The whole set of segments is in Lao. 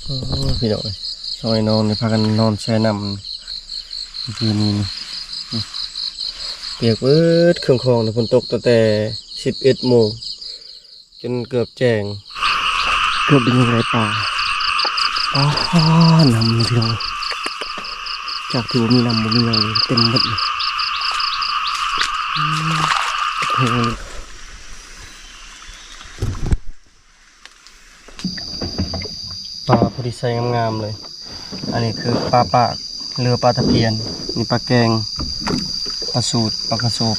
ໂອ້ຍ ພີ່ນ້ອງເອີຍ ສອງອ້າຍນ້ອງນີ້ພາກັນນອນແຊ່ນ້ຳຄືນນີ້ ປຽກເບິດເຄື່ອງຂອງນະ. ຝົນຕົກຕັ້ງແຕ່ສິບເອັດໂມງ ຈົນເກືອບແຈ້ງ ເກືອບໄດ້ຍິງໄລ່ປາ. ອ້າ ນ້ຳພີ່ນ້ອງ ຈາກທີ່ບໍ່ມີນ້ຳບໍ່ມີຫຍັງເລີຍ ເຕັມໝົດເລີຍ. ໂອ້ ປາພໍດີໃສ່ງາມໆເລີຍ. ອັນນີ້ຄືປາປາກ ຫຼືປາຕະພຽນ, ນີ້ປາແກງ, ປາສູດ, ປາກະໂສບ.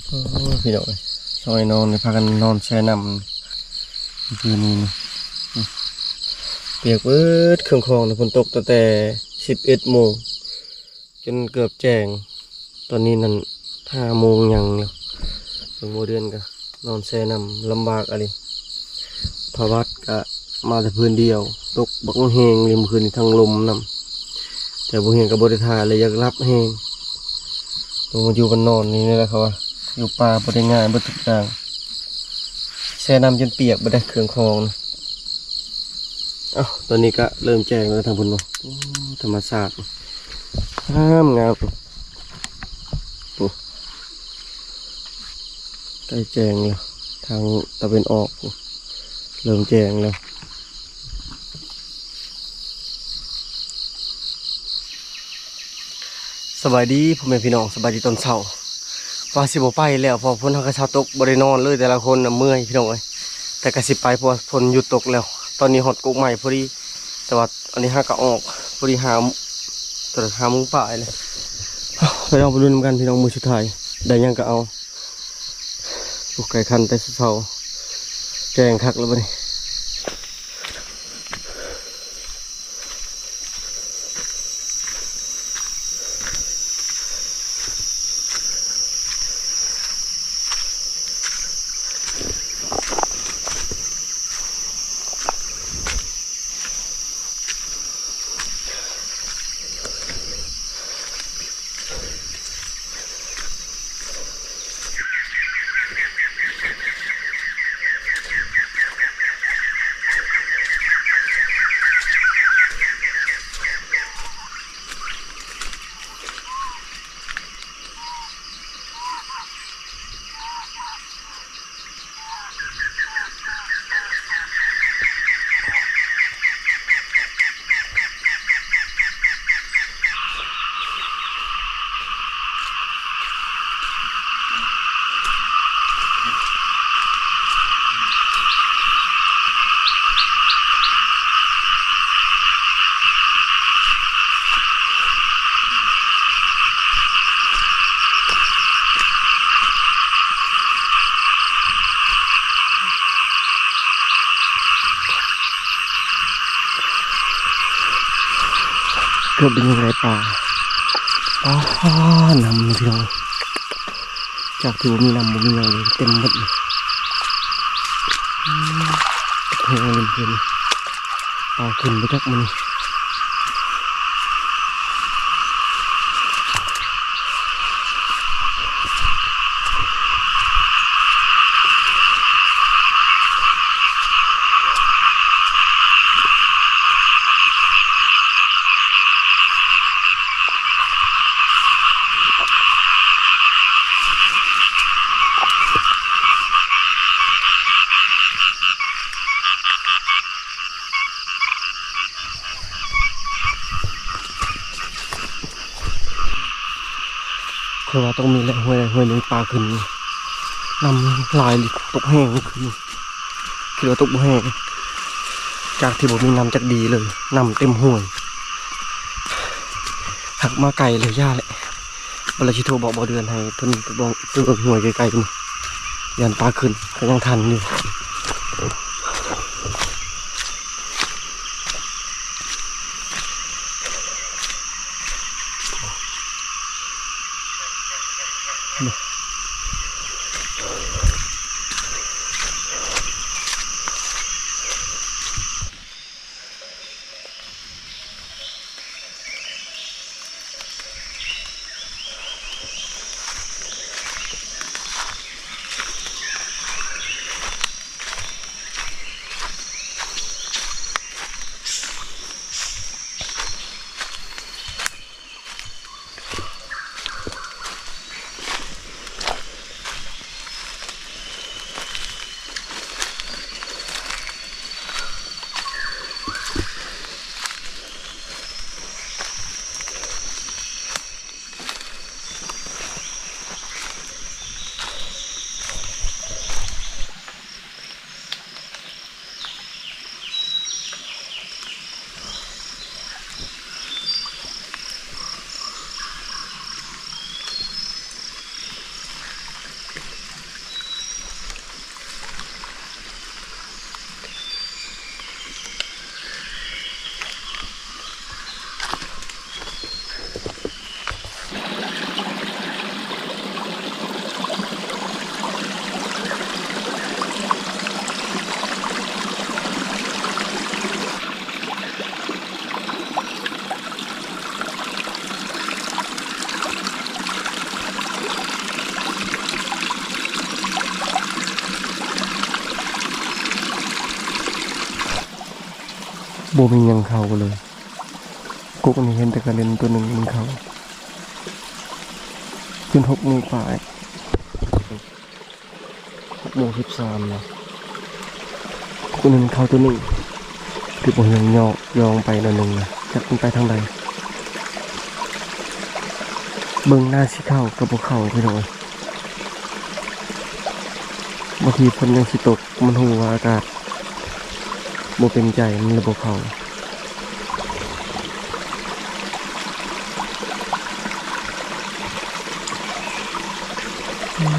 ໂອ້ຍ ພີ່ນ້ອງເອີຍ ສອງອ້າຍນ້ອງນີ້ພາກັນນອນແຊ່ນ້ຳຄືນນີ້ ປຽກເບິດເຄື່ອງຂອງນະ. ຝົນຕົກຕັ້ງແຕ່ສິບເອັດໂມງ ຈົນເກືອບແຈ້ງ. ຕອນນີ້ນັ້ນຫ້າໂມງຫຍັງແລ້ວ. ເບິ່ງບໍ່ເດືອນກະນອນແຊ່ນ້ຳລຳບາກອີ່ຫຼີ. ພະວັດກະມາແຕ່ພື້ນດຽວ ຕົກບັກແຮງເລີຍມື້ຄືນນີ້ ທັງລົມນຳ ແຕ່ບໍ່ແຮງກະບໍ່ໄດ້ທ່າເລີຍ ຢາກຫຼັບແຮງ. ເບິ່ງມາຢູ່ບ້ານນອນນີ້ແຫຼະ ເຂົາວ່າຢູ່ປ່າບໍ່ໄດ້ງ່າຍເບິດທຸກຢ່າງ. ແຊ່ນ້ຳຈົນປຽກເບິດເດ້ເຄື່ອງຂອງນະ. ເອົ້າ ຕອນນີ້ກະເລີ່ມແຈ້ງແລ້ວທາງພຸ້ນເນາະ. ໂອ້ ທຳມະຊາດ ງາມງາມ. ໂອ້ ໃກ້ແຈ້ງແລ້ວ ທາງຕາເວັນອອກ ເລີ່ມແຈ້ງແລ້ວ. ສະບາຍດີພໍ່ແມ່ພີ່ນ້ອງ ສະບາຍດີຕອນເຊົ້າ. ວ່າຊິບໍ່ໄປແລ້ວ ເພາະຝົນເຮົາກະຊາຕົກ ບໍ່ໄດ້ນອນເລີຍ ແຕ່ລະຄົນນະເມື່ອຍພີ່ນ້ອງເອີຍ. ແຕ່ກະຊິໄປ ເພາະວ່າຝົນຢຸດຕົກແລ້ວ. ຕອນນີ້ຮອດກົກໄມ້ພໍດີ ແຕ່ວ່າອັນນີ້ຫາກະອອກພໍດີ ຫ້າ ຕອນຫ້າໂມງປາຍແລ້ວ. ເອົ້າ ໄປລອງໄປລຸ້ນນຳກັນພີ່ນ້ອງ ມື້ສຸດທ້າຍໄດ້ຫຍັງກະເອົາ. ໂອ້ ໄກ່ຂັນແຕ່ເຊົ້າ ແຈ້ງຄັກແລ້ວບັດນີ້. ເກືອບໄດ້ຍິງໄລ່ປາ. ອ້າ ນ້ຳພີ່ນ້ອງ ຈາກທີ່ບໍ່ມີນ້ຳບໍ່ມີຫຍັງເລີຍ ເຕັມໝົດເລີຍ. ໂອ້ ເຫັນ ປາຂຶ້ນບໍ່ຈັກມື້ນີ້. ຂ້ອຍວ່າຕ້ອງມີແຫຼະ ຫ້ວຍໃດຫ້ວຍໜຶ່ງປາຂຶ້ນ. ນ້ຳຫຼາຍ ຕົກແຮງຂຶ້ນ ຄິດວ່າຕົກບໍ່ແຮງ ຈາກທີ່ບໍ່ມີນ້ຳຈັກດີເລີຍ ນ້ຳເຕັມຫ້ວຍ. ຫາກມາໄກແລ້ວ ຢ່າແຫຼະ. ບໍ່ແລ້ວຊິໂທບອກບໍ່ເດືອນໃຫ້ເພິ່ນໄປເບິ່ງ ໄປເບິ່ງຫ້ວຍໃກ້ໆ ພຸ້ນ ຢ້ານປາຂຶ້ນ ກະຍັງທັນຢູ່. ບໍ່ມີຫຍັງເຂົ້າເລີຍ. ກົກນີ້ເຫັນແຕ່ກະເລັນໂຕໜຶ່ງມັນເຂົ້າ ຈົນຫົກໂມງປາຍ ຫົກໂມງສິບສາມນະ. ກົກນີ້ມັນເຂົ້າໂຕໜຶ່ງ ທີ່ບໍ່ເຫັນຍອກ ຍອງໄປໜ້ອຍໜຶ່ງນະ ຈັກມັນໄປທາງໃດ. ເບິ່ງໜ້າຊິເຂົ້າກະບໍ່ເຂົ້າ ພີ່ນ້ອງເອີຍ. ບາງທີຝົນຍັງຊິຕົກ ມັນຮູ້ວ່າອາກາດບໍ່ເປັນໃຈ ມັນເລີຍບໍ່ເຂົ້າ.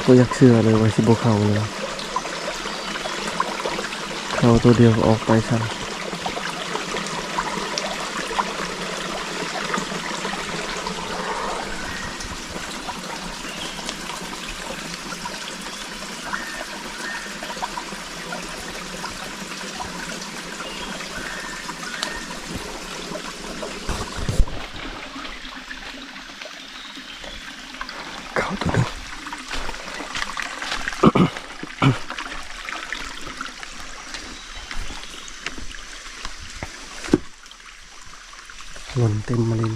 ບໍ່ຢາກເຊື່ອເລີຍວ່າຊິບໍ່ເຂົ້າເລີຍ. ເຂົ້າໂຕດຽວກະອອກໄປຊ້ຳ. ເຂົ້າໂຕໜຶ່ງ ຫຼົ່ນເຕັມມາເລັນ.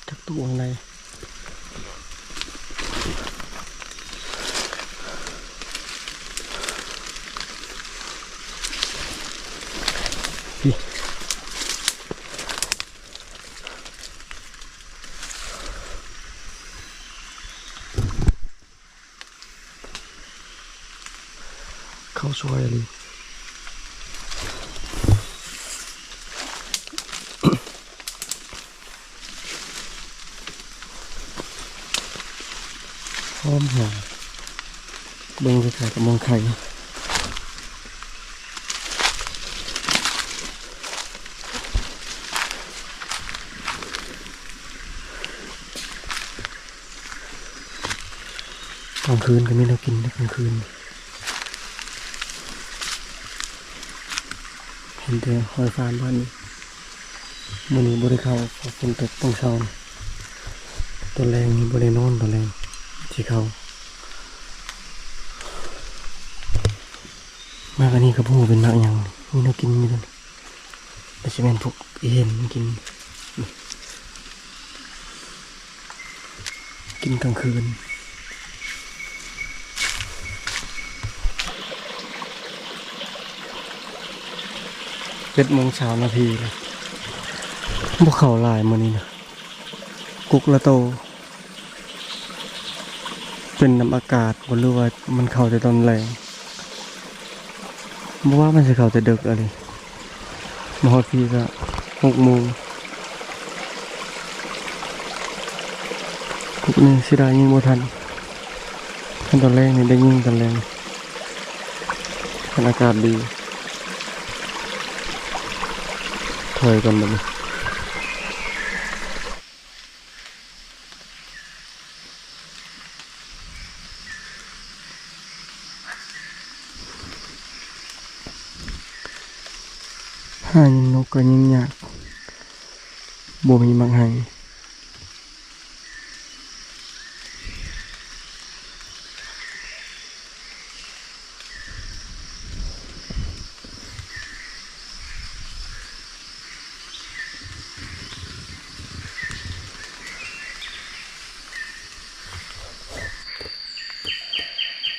ຈັກຕົວໃດ ເຂົ້າສວຍອີ່ຫຼີ. ຫອມຫອມ ເບິ່ງຄ້າຍໆກັບມັງໄຂ່. ກາງຄືນກະມີແນວກິນເດ້ ກາງຄືນ ເຫັນແຕ່ຫອຍຟານບ້ານນີ້. ມື້ນີ້ບໍ່ໄດ້ເຂົ້າ ເພາະຝົນຕົກຕອນເຊົ້າ. ຕອນແລງນີ້ບໍ່ໄດ້ນອນ ຕອນແລງຊິເຂົ້າ. ໝາກອັນນີ້ກະບໍ່ຮູ້ເປັນໝາກຫຍັງ ມີແນວກິນຢູ່. ອາດຊິແມ່ນພວກອີເຫັນມັນກິນ ກິນກາງຄືນ. ເຈັດໂມງຊາວນາທີແລ້ວ ບໍ່ເຂົ້າຫຼາຍມື້ນີ້ນະ ກົກລະໂຕ. ເປັນນຳອາກາດບໍ່ ຫຼືວ່າມັນເຂົ້າແຕ່ຕອນແລງ? ບໍ່ວ່າມັນຊິເຂົ້າແຕ່ເດິກອີ່ຫຼີ ມາຮອດພີ້ກະຫົກໂມງ. ກົກນີ້ເສຍດາຍຍິງບໍ່ທັນ ຄັນຕອນແລງນີ້ໄດ້ຍິງຕອນແລງ ຄັນອາກາດດີ. ຖອຍກ່ອນບັດນີ້. ຫາຍິງນົກກະຍິງຍາກ ບໍ່ມີໝາກໄຮ່.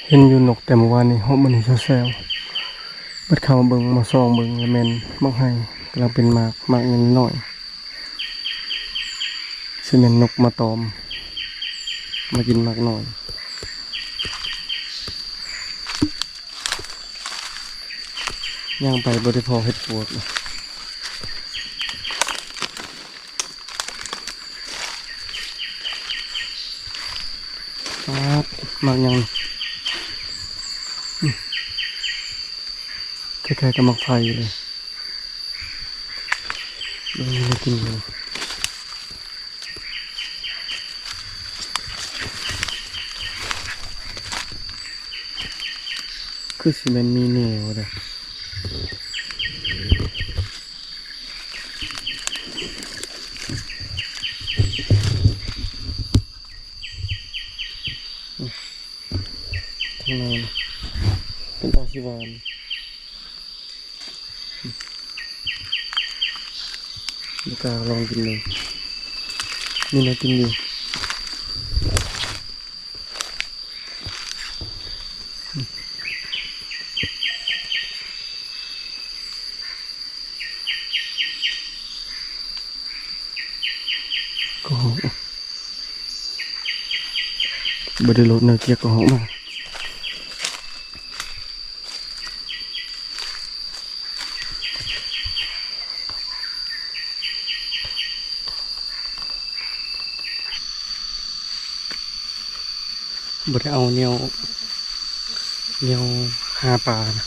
ເຫັນຢູ່ນົກແຕ່ມື້ວານນີ້ ຮອດມື້ນີ້ແຊວໆ. ບັດເຂົ້າມາເບິ່ງ ມາສ່ອງເບິ່ງ ລະແມ່ນໝາກໄຮ່ກຳລັງເປັນໝາກ ໝາກຍັງນ້ອຍ. ຊິແມ່ນນົກມາຕອມ ມາກິນໝາກນ້ອຍ. ຍ່າງໄປບໍ່ໄດ້ພໍ້ເຫັດປວກ. ປາດ ໝາກຫຍັງ ຄ້າຍໆກັບໝາກໄຟເລີຍ. ເບິ່ງ ກິນເລີຍ. ຄືຊິແມ່ນມີແນວເດ້. ທາງໃນເປັນຕາຊິຫວານ. ບໍ່ກ້າລອງກິນເລີຍ. ມີແນວກິນຢູ່. ກໍ ບໍ່ໄດ້ລົດແນວກຽກກໍອອກມາ. ບໍ່ໄດ້ເອົາແນວ ແນວຫາປານະ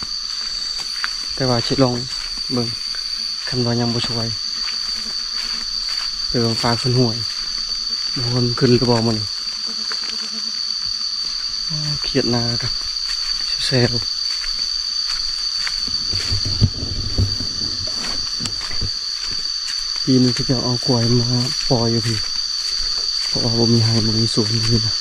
ແຕ່ວ່າຊິລອງເບິ່ງ ຄັນວ່າຍັງບໍ່ຊ່ວຍ ໄປເບິ່ງປາຂຶ້ນຫ້ວຍ ບໍ່ຮູ້ມັນຂຶ້ນຫຼືບໍ່ມື້ນີ້. ໂອ້ ຂຽດນາກະແຊວໆ. ປີນີ້ເຂົາເຈົ້າເອົາຄວາຍມາປ່ອຍຢູ່ພີ້ ເພາະວ່າບໍ່ມີໄຮ່ ບໍ່ມີສວນຢູ່ພີ້ນະ.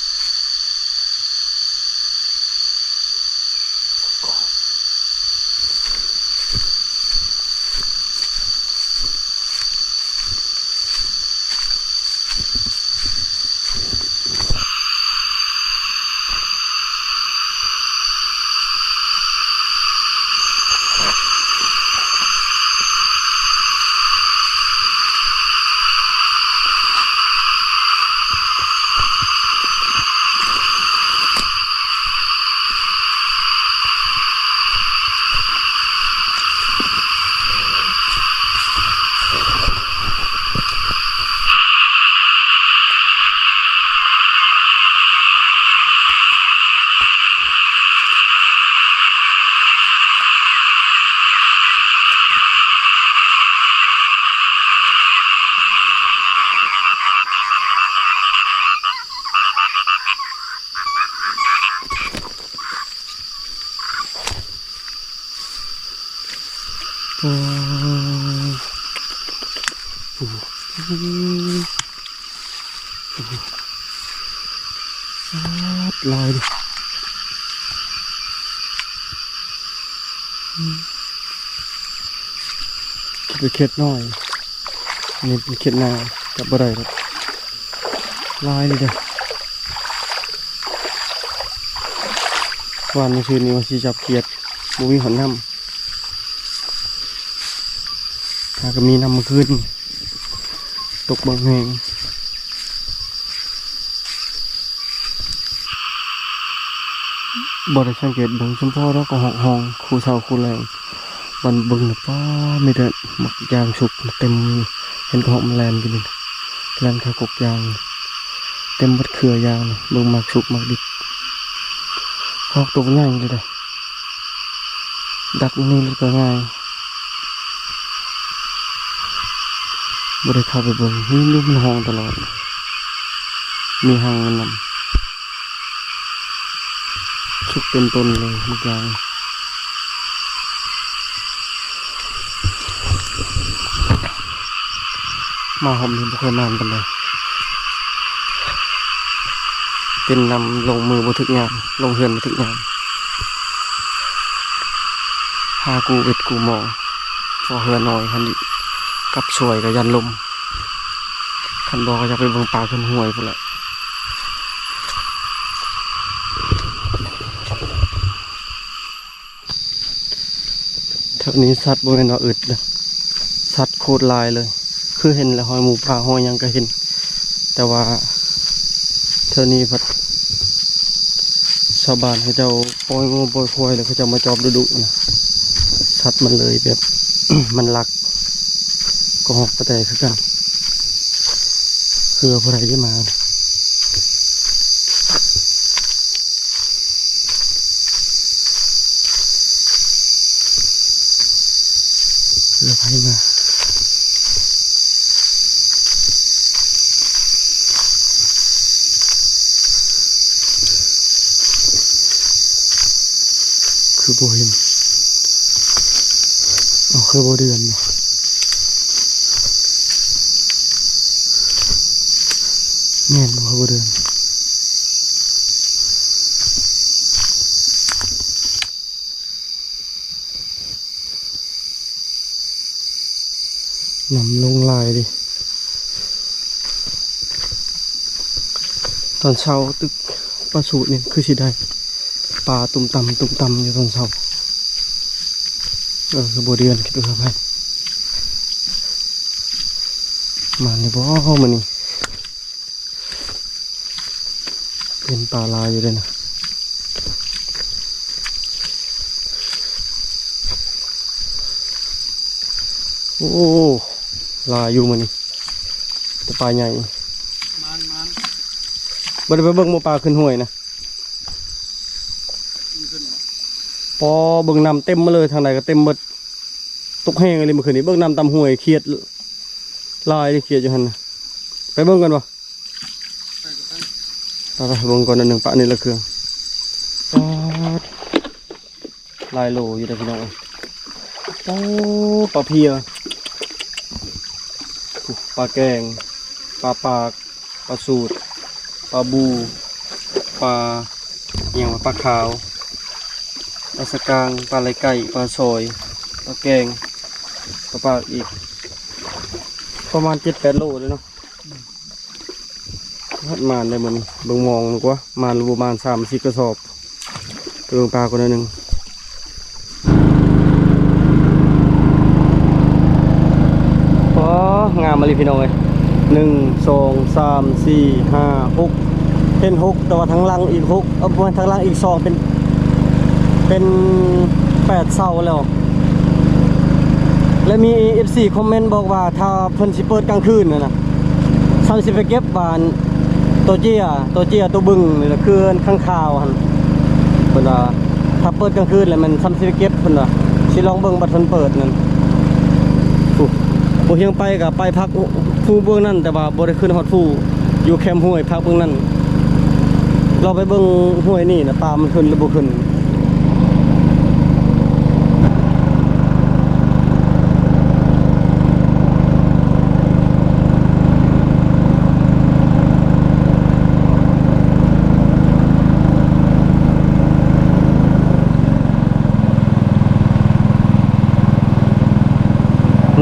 ປາດ ໂອ້ ປາດ ຫຼາຍເດ້. ອືມ ຄິດວ່າເຂດນ້ອຍ ອັນນີ້ເປັນເຂດນາ ຈັບບໍ່ໄດ້ດອກ ຫຼາຍເລີຍເດ້. ວານມື້ຊືນນີ້ວ່າຊິຈັບຂຽດ ບໍ່ມີຫອດນ້ຳ ຫາກະມີນ້ຳມື້ຄືນນີ້ ຕົກບັກແຮງ. ບໍ່ໄດ້ສັງເກດເບິ່ງ ສົມພໍເນາະ ກໍຮອກຮ້ອງຄູ່ເຊົ້າຄູ່ແລງ. ວັນເບິ່ງນະ ປ້າ ມີແຕ່ໝາກຢາງສຸກເຕັມ ເຫັນກໍຮອກມັນແລ່ນຢູ່ນີ້ ແລ່ນເຂົ້າກົກຢາງ ເຕັມເບິດເຄືອຢາງ. ເບິ່ງໝາກສຸກໝາກດິບ ຮອກໂຕໃຫຍ່ເລີຍເດ້. ດັກມານີ້ແລ້ວກໍງ່າຍ ບໍ່ໄດ້ເຂົ້າໄປເບິ່ງ. ນີ້ ນີ້ມັນຮ້ອງຕະຫຼອດ ມີຮັງມັນນຳ ສຸກເຕັມຕົ້ນເລີຍໝາກຢາງ. ມາຮອບນີ້ບໍ່ຄ່ອຍໝານປານໃດ ເປັນນຳ ລົງມືບໍ່ຖືກຍາມ ລົງເຮືອນບໍ່ຖືກຍາມ ຫາກູ້ເວັດກູ້ໝໍ ເພາະເຮືອນ້ອຍຫັ້ນ ກັບຊ່ວຍກໍຢ້ານລົ້ມ ຄັນບໍ່ກໍຢາກໄປເບິ່ງປາຂຶ້ນຫ້ວຍພຸ້ນແຫຼະ. ແຖວນີ້ສັດບໍ່ແມ່ນວ່າອຶດເດີ ສັດໂຄດຫຼາຍເລີຍ. ຄືເຫັນແຫຼະ ຮອຍໝູປ່າ ຮອຍຫຍັງກໍເຫັນ ແຕ່ວ່າແຖວນີ້ພັດຊາວບ້ານເຂົາເຈົ້າປ່ອຍງົວປ່ອຍຄວາຍ ແລ້ວເຂົາເຈົ້າມາຈອບດຸດຸນະ ສັດມັນເລີຍແບບ ມັນລັກ ກໍຮອກປະແຕຄືກັນ ເພື່ອຜູ້ໃດໄດ້ມາ ເພື່ອໃຜມາ ຄື ຄືບໍ່ເຫັນ ເອົາ ຄືບໍ່ເດືອນບໍ່ ແມ່ນບໍ່ ຄືບໍ່ເດືອນ. ນ້ຳລົງຫຼາຍເດ ຕອນເຊົ້າຕຶກປາສູດນີ້ຄືຊິໄດ້ປາຕຸ່ມຕຳຕຸ່ມຕຳຢູ່ຕອນເຊົ້າ. ເອີ ຄືບໍ່ເດືອນ ຄິດວ່າໄປ ມານີ້ບໍ່ມື້ນີ້. ເຫັນປາຫຼາຍຢູ່ເດ້ນະ ໂອ້ ຫຼາຍຢູ່ມື້ນີ້ ແຕ່ປາໃຫຍ່ ມານໆ ບໍ່ໄດ້ໄປເບິ່ງບໍ່ ປາຂຶ້ນຫ້ວຍນະ ມັນຂຶ້ນບໍ່ ປໍ ເບິ່ງນ້ຳເຕັມມາເລີຍ ທາງໃດກໍເຕັມເບິດ ຕົກແຮງອີ່ຫຼີມື້ຄືນນີ້ ເບິ່ງນ້ຳຕາມຫ້ວຍ ຂຽດຫຼາຍເດ້ ຂຽດຢູ່ຫັ້ນນະ ໄປເບິ່ງກັນບໍ່? ໄປໆ ເບິ່ງກ່ອນໜ້ອຍໜຶ່ງ ປະນີ້ລະເຄື່ອງ ປາດ ຫຼາຍໂລຢູ່ເດ້ພີ່ນ້ອງເອີຍ ໂອ້ ປາເພຍ ປາແກງ ປາປາກ ປາສູດ ປາບູ ປາ ອີ່ຫຍັງວະ ປາຂາວ ປາສະກາງ ປາໄລໄກ່ ປາຊອຍ ປາແກງ ປາປາກອີກ ປະມານເຈັດແປດໂລເດ້ເນາະ. ຮອດມານໄດ້ມື້ນີ້ ເບິ່ງມອງດີກວ່າ ມານຫຼືບໍ່ມານ ສາມສີ່ກະສອບ ໄປເບິ່ງປາກ່ອນໜ້ອຍໜຶ່ງ. ອໍ ງາມອີ່ຫຼີພີ່ນ້ອງເອີຍ ໜຶ່ງ ສອງ ສາມ ສີ່ ຫ້າ ຫົກ ເຫັນຫົກ ແຕ່ວ່າທາງຫຼັງອີກຫົກ ເອີ ບໍ່ແມ່ນ ທາງຫຼັງອີກສອງ ເປັນ ເປັນແປດເສົາແລ້ວ ແລະ ມີເອັຟຊີຄອມເມັນບອກວ່າ ຖ້າເພິ່ນຊິເປີດກາງຄືນຫັ້ນນະ ຊ່ຳຊິໄປເກັບວ່າ ໂຕເຈ້ຍ ໂຕເຈ້ຍ ໂຕບຶງນີ້ລະ ຄືຂ້າງຄາວຫັ້ນ ເພິ່ນວ່າ ຖ້າເປີດກາງຄືນແລ້ວແມ່ນຊ່ຳຊິໄປເກັບ ເພິ່ນວ່າ ຊິລອງເບິ່ງບັດເພິ່ນເປີດນັ້ນ. ໂອ້ ບໍ່ຮຽງໄປກໍໄປພັກພູເບື້ອງນັ້ນ ແຕ່ວ່າບໍ່ໄດ້ຂຶ້ນຮອດພູ ຢູ່ແຄມຫ້ວຍ ພັກເບື້ອງນັ້ນ ລອງໄປເບິ່ງຫ້ວຍນີ້ນະ ປາມັນຂຶ້ນຫຼືບໍ່ຂຶ້ນ.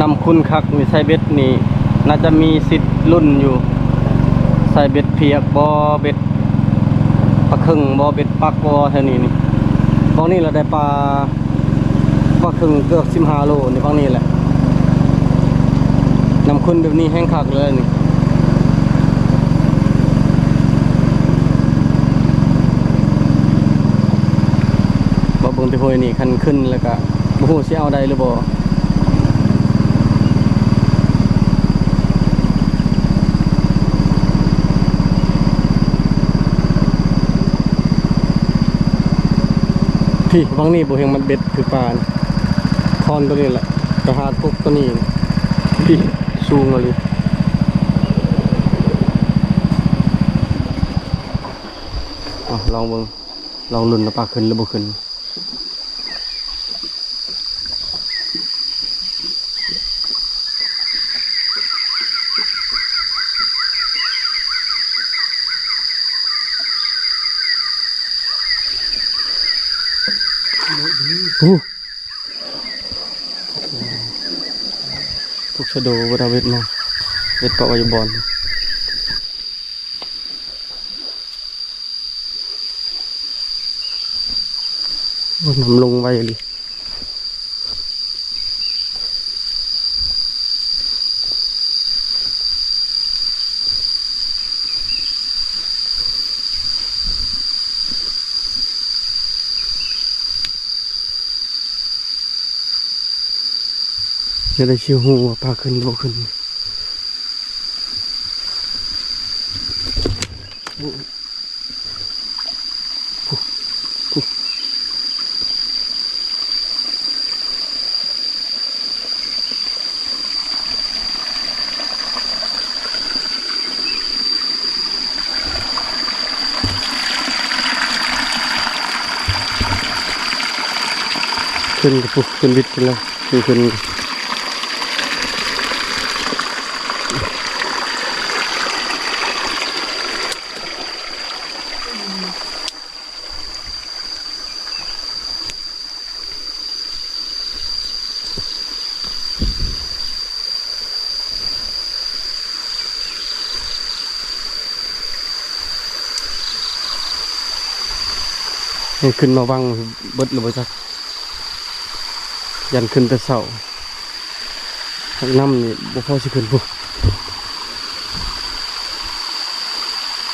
ນ້ຳຂຸ່ນຄັກນີ້ ໃສ່ເບັດນີ້ ໜ້າຈະມີສິດລຸ້ນຢູ່ ໃສ່ເບັດພຽກບໍ່ ເບັດປາເຄິງບໍ່ ເບັດປັກບໍ່ ແຖວນີ້ນີ້ ໝ່ອງນີ້ລະໄດ້ປາ ປາເຄິງເກືອບສິບຫ້າໂລນີ້ ໝ່ອງນີ້ແຫຼະ ນ້ຳຂຸ່ນແບບນີ້ແຮງຄັກເລີຍນີ້ ບໍ່ເບິ່ງແຕ່ຫ້ວຍນີ້ ຄັນຂຶ້ນແລ້ວກະ ບໍ່ຮູ້ຊິເອົາໄດ້ຫຼືບໍ່. ພີ້ ຫວ່າງນີ້ບໍ່ເຫັນມັນເບັດຖືກປານ ຄອນໂຕນີ້ແຫຼະ ໄປຫາກົກໂຕນີ້ ພີ້ ສູງອີ່ຫຼີ. ເອົາ ລອງເບິ່ງ ລອງລຸ້ນວ່າປາຂຶ້ນຫຼືບໍ່ຂຶ້ນ. ໂອ້ ທຸກຊະໂດບໍ່ໄດ້ເວັດມາ ເວັດເກາະໄວ້ຢູ່ບ່ອນ. ໂອ້ ນ້ຳລົງໄວອີ່ຫຼີ. ຈະໄດ້ຊິຮູ້ວ່າປາຂຶ້ນຫຼືບໍ່ຂຶ້ນ. ໂອ້ ໂອ້ ໂອ້. ຂຶ້ນກະປຸ ຂຶ້ນບິດຂຶ້ນແລ້ວ ຂຶ້ນ ຂຶ້ນ. ໃຫ້ຂຶ້ນມາວັງເບິດແລ້ວບໍ່ຈັກ ຢ້ານຂຶ້ນແຕ່ເຊົ້າ. ນ້ຳນີ້ບໍ່ພໍຊິຂຶ້ນພຸ້ນ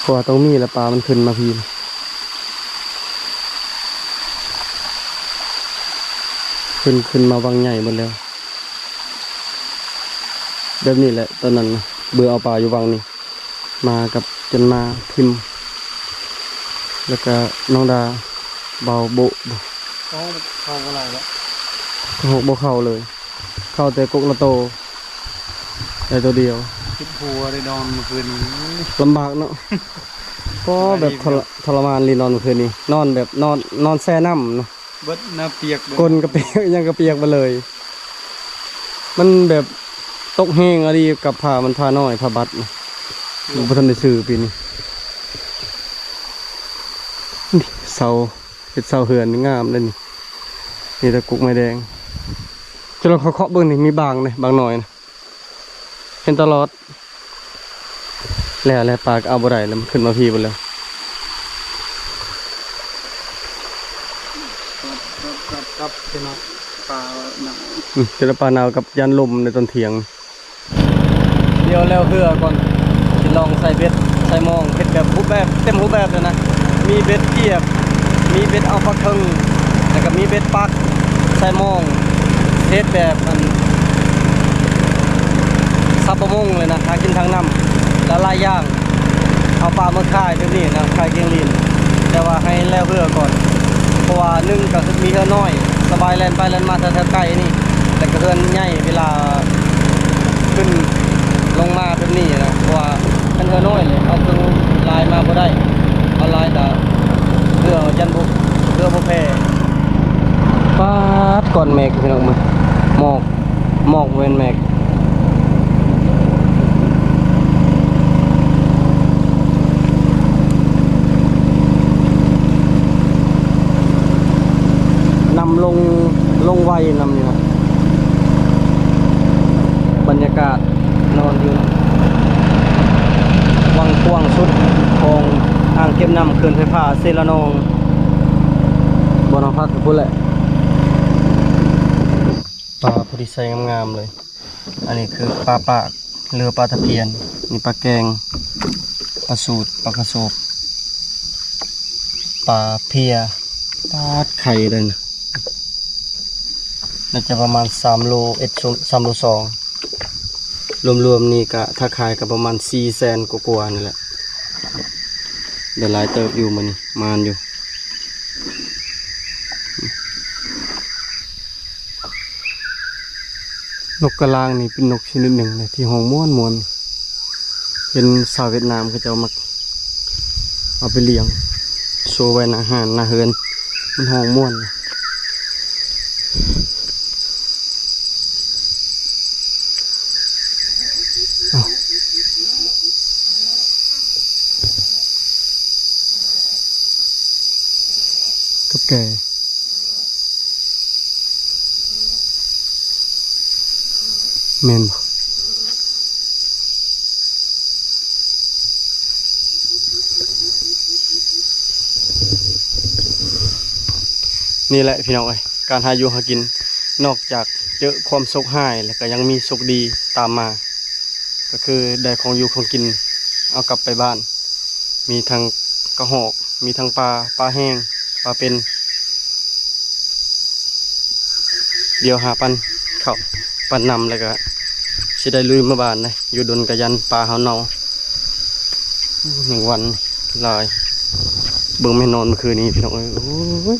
ເພາະວ່າຕ້ອງມີແຫຼະ ປາມັນຂຶ້ນມາພີ້ ຂຶ້ນ ຂຶ້ນມາວັງໃຫຍ່ເບິດແລ້ວ. ແບບນີ້ແຫຼະ ຕອນນັ້ນເບື່ອເອົາປາຢູ່ວັງນີ້ ມາກັບຈັນມາ ພິມ ແລ້ວກະນ້ອງດາ ບ່າວໂບະ ເຂົ້າບໍ່ໄດ້ແລ້ວ ເຂົ້າບໍ່ເຂົ້າເລີຍ ເຂົ້າແຕ່ກົກລະໂຕ ໄດ້ໂຕດຽວ ເຈັບຫົວໄດ້ນອນມື້ຄືນນີ້ ລຳບາກເນາະ. ກໍແບບ ສະບາຍດີ ທໍລະ ທໍລະມານອີ່ຫຼີນອນມື້ຄືນນີ້ ນອນແບບ ນອນ ນອນແຊ່ນ້ຳເນາະ. ເບິດນະ ປຽກເບິດ ເກີນກະປຽກ ຫຍັງກະປຽກເບິດເລີຍ. ມັນແບບຕົກແຮງອີ່ຫຼີ ກັບຜ້າ ມັນຜ້ານ້ອຍ ຜ້າບັດນະ ບໍ່ທັນໄດ້ຊື້ປີນີ້. ນີ້ເສົາ ເຮັດເສົາເຮືອນນີ້ງາມເດ້ນີ້ ມີແຕ່ກົກໄມ້ແດງ. ຈະລອງເຄາະໆເບິ່ງນີ້ ມີບາງເດ້ ບາງໜ່ອຍນະ. ເຫັນຕະຫຼອດ ແລ້ວ ແລ້ວປາກະເອົາບໍ່ໄດ້ແລ້ວ ມັນຂຶ້ນມາພີ້ເບິດແລ້ວ. ກັບ ກັບ ກັບ ກັບ ເປັນວ່າປາເນົ່າ ອືມ ເປັນວ່າປາເນົ່າກັບຢ້ານລົມໃນຕອນທ່ຽງ. ດຽວແລ້ວເຮືອກ່ອນ ຊິລອງໃສ່ເບັດ ໃສ່ມອງ ເຮັດແບບຮູບແບບ ເຕັມຮູບແບບເລີຍນະ ມີເບັດກຽບ ມີເບັດເອົາປາເຄັງ ແລ້ວກະມີເບັດປັກ ໃສ່ມອງ ເຮັດແບບອັນ ຊາວປະມົງເລີຍນະ ຫາກິນທາງນ້ຳ ຫຼາຍໆຢ່າງ ເອົາປາມາຂາຍແບບນີ້ນະ ຂາຍກຽງລີ້ນ ແຕ່ວ່າໃຫ້ແລ້ວເຮືອກ່ອນ ເພາະວ່າໜຶ່ງກະຄືມີເຮືອນ້ອຍ ສະບາຍແລ່ນໄປແລ່ນມາແຖວໆໃກ້ນີ້ ແລ້ວກະເຮືອນໃຫຍ່ ເວລາຂຶ້ນລົງມາແບບນີ້ນະ ເພາະວ່າຄັນເຮືອນ້ອຍນີ້ເອົາເຄື່ອງຫຼາຍມາບໍ່ໄດ້ ເອົາຫຼາຍກະເຮືອຢ້ານບໍ່ ເຮືອບໍ່ແຜ່. ປາດ ກ້ອນເມກພີ່ນ້ອງ ເບິ່ງ ໝອກ ໝອກ ບໍ່ແມ່ນເມກ ນ້ຳລົງ ລົງໄວນຳນີ້ນະ. ບັນຍາກາດນອນຢູ່ວັງກວ້າງສຸດຂອງອ່າງເກັບນ້ຳເຂື່ອນໄຟຟ້າເຊລະນອງ ບ່ອນເຮົາພັກຢູ່ພຸ້ນແຫຼະ. ປາພໍດີໃສ່ງາມໆເລີຍ. ອັນນີ້ຄືປາປາກ ຫຼືປາຕະພຽນ, ນີ້ປາແກງ, ປາສູດ, ປາກະໂສບ, ປາເພຍ, ປາດໄຂ່ເດ້ນະ ໜ້າຈະປະມານສາມໂລເອັດ ສາມໂລສອງ ລວມໆນີ້ກະ ຖ້າຂາຍກະປະມານສີ່ແສນກວ່າໆນີ້ແຫຼະ. ໄດ້ຫຼາຍເຕີບຢູ່ມື້ນີ້ ໝານຢູ່. ນົກກະລາງນີ້ເປັນນົກຊະນິດໜຶ່ງເລີຍທີ່ຮ້ອງມ່ວນໆ ເຫັນຊາວຫວຽດນາມເຂົາເຈົ້າມັກເອົາໄປລ້ຽງ ໂຊໄວ້ໜ້າຮ້ານໜ້າເຮືອນ ມັນຮ້ອງມ່ວນ. ເອົ້າ ກັບແກ ແມ່ນບໍ່? ນີ້ແຫຼະພີ່ນ້ອງເອີຍ ການຫາຢູ່ຫາກິນ ນອກຈາກເຈີຄວາມໂຊກຮ້າຍແລ້ວ ກະຍັງມີໂຊກດີຕາມມາ ກະຄືໄດ້ຂອງຢູ່ຂອງກິນເອົາກັບໄປບ້ານ ມີທັງກະຮອກ ມີທັງປາ ປາແຫ້ງ ປາເປັນ. ດຽວຫາປັ້ນເຂົ້າ ປັ້ນນ້ຳ ແລ້ວກະຊິໄດ້ລຸຍເມືອບ້ານເດ້ ຢູ່ດົນກະຢ້ານປາເຮົາເນົ່າ. ໂອ້ ແມງວັນຫຼາຍ ເບິ່ງແມ່ນນອນມື້ຄືນນີ້ພີ່ນ້ອງເອີຍ. ໂອ້ຍ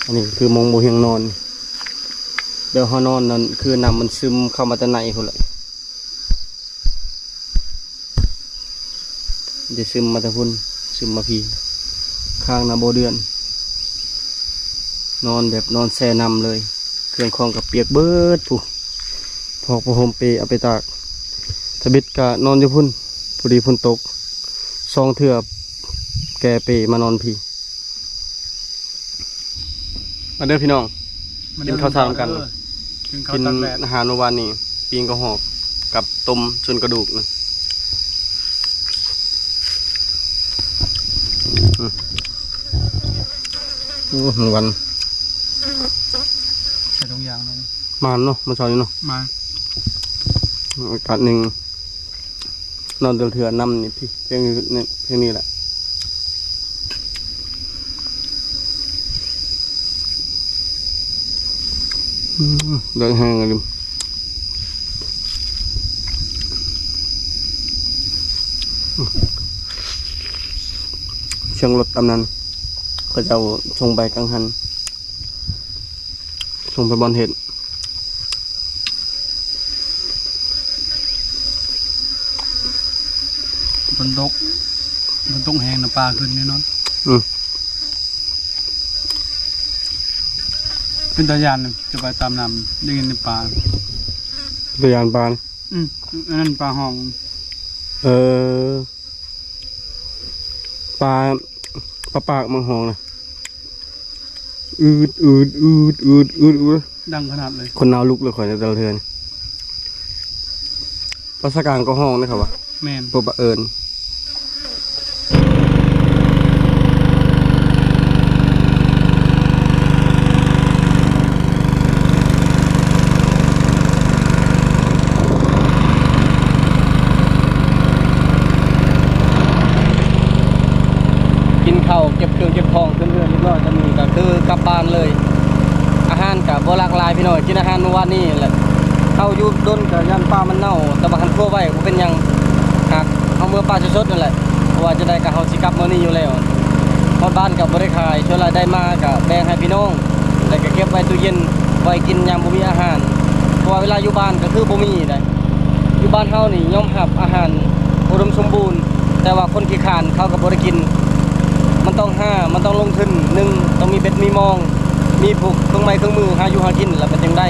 ອັນນີ້ຄືມຸງບໍ່ຮຽງນອນ ແບບເຮົານອນນັ້ນ ຄືນ້ຳມັນຊຶມເຂົ້າມາແຕ່ໃນພຸ້ນແຫຼະ. ໄດ້ຊຶມມາແຕ່ພຸ້ນ ຊຶມມາພີ້ ຂ້າງໜ້າບໍ່ເດືອນ ນອນແບບນອນແຊ່ນ້ຳເລີຍ ເຄື່ອງຂອງກໍປຽກເບິດພຸ້ນ ພອກຜ້າຫົ່ມເປເອົາໄປຕາກ ທຳອິດກໍນອນຢູ່ພຸ້ນ ພໍດີຝົນຕົກ ສອງເທື່ອແກ່ເປມານອນພີ້. ມາເດີພີ່ນ້ອງ ມາເດີ ກິນເຂົ້າເຊົ້ານຳກັນ ກິນເຂົ້າ ກິນຕາກແດດ ອາຫານມື້ວານນີ້ ປີ້ງກະຮອກກັບຕົ້ມສ່ວນກະດູກນະ. ອືມ ໂອ້ ມັນຫວານ ໃສ່ທຸກຢ່າງເນາະ ໝານເນາະ ມື້ເຊົ້ານີ້ເນາະ ໝານ ອາກາດໜຶ່ງ ນອນແຕ່ລະເທື່ອ ນ້ຳນີ້ ພຽງນີ້ ພຽງນີ້ແຫຼະ. ອືມ ໄດ້ແຮງອີ່ຫຼີ ສຽງລົດຕຳນັ້ນ ເຂົາເຈົ້າສົ່ງໄປກັງຫັນ ສົ່ງໄປບ່ອນເຮັດ. ຝົນຕົກ ຝົນຕົກແຮງນະ ປາຂຶ້ນແນ່ນອນ. ອືມ ເປັນຕາຢ້ານ ຈະໄປຕາມນ້ຳ ໄດ້ຍິນແຕ່ປາ ເປັນຕາຢ້ານປາ. ອືມ ອັນນັ້ນປາຮ້ອງ. ເອີ ປາ ປາປາກມັນຮ້ອງນະ ອືດ ອືດ ອືດ ອືດ ອືດ ອືດ. ດັງຂະໜາດເລີຍ ຄົນໜາວລຸກເລີຍຂ້ອຍ ແຕ່ລະເທື່ອນີ້ ພາສາກາງກໍຮ້ອງນະ ເຂົາວ່າ ແມ່ນ ພວກປາເອີ້ນ. ກິນເຂົ້າ ເກັບເຄື່ອງເກັບຂອງຂຶ້ນເຮືອນຮຽບຮ້ອຍ ຕອນນີ້ກໍຄືກັບບ້ານເລີຍ. ອາຫານກໍບໍ່ຫຼາກຫຼາຍພີ່ນ້ອງ ກິນອາຫານມື້ວານນີ້ແຫຼະ. ເຮົາຢູ່ດົນກໍຢ້ານປາມັນເນົ່າ ແຕ່ວ່າຄັນຄົວໄວ້ກໍບໍ່ເປັນຫຍັງ ຫາກເຮົາເມືອປາສົດໆນັ້ນແຫຼະ ເພາະວ່າຈັ່ງໃດກໍເຮົາຊິກັບມື້ນີ້ຢູ່ແລ້ວ. ຮອດບ້ານກໍບໍ່ໄດ້ຂາຍ ສ່ວນຫຼາຍໄດ້ມາກໍແບ່ງໃຫ້ພີ່ນ້ອງ ແລ້ວກໍເກັບໄວ້ຕູ້ເຢັນ ໄວ້ກິນຍາມບໍ່ມີອາຫານ ເພາະວ່າເວລາຢູ່ບ້ານກໍຄືບໍ່ມີໃດ. ຢູ່ບ້ານເຮົານີ້ຍອມຮັບອາຫານອຸດົມສົມບູນ ແຕ່ວ່າຄົນຂີ້ຄ້ານເຂົາກໍບໍ່ໄດ້ກິນ. ມັນຕ້ອງຫາ ມັນຕ້ອງລົງທຶນ ໜຶ່ງ ຕ້ອງມີເບັດມີມອງ ມີພວກເຄື່ອງໄມ້ເຄື່ອງມືຫາຢູ່ຫາກິນ ແລ້ວມັນຈຶ່ງໄດ້.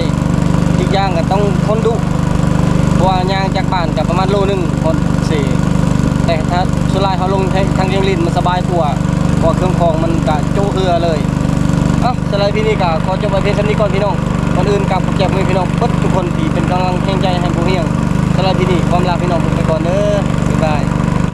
ອີກຢ່າງກໍຕ້ອງທົນດຸ ເພາະວ່າຍ່າງຈາກບ້ານກໍປະມານໂລໜຶ່ງຮອດເຊ ແຕ່ຖ້າສ່ວນຫຼາຍເຮົາລົງທາງທຽງລິນມັນສະບາຍກວ່າ ເພາະວ່າເຄື່ອງຂອງມັນກໍໂຈະເຮືອເລີຍ. ເອົ້າ ສຳລັບອີພີນີ້ກໍຂໍຈົບໄວ້ພຽງສ່ຳນີ້ກ່ອນພີ່ນ້ອງ. ກ່ອນອື່ນກໍຂອບໃຈພໍ່ແມ່ພີ່ນ້ອງເບິດທຸກຄົນທີ່ເປັນກຳລັງແຮງໃຈໃຫ້ບໍ່ຫ່ຽງ. ສຳລັບອີພີນີ້ຂໍລາພີ່ນ້ອງໄປກ່ອນເດີ ບາຍບາຍ.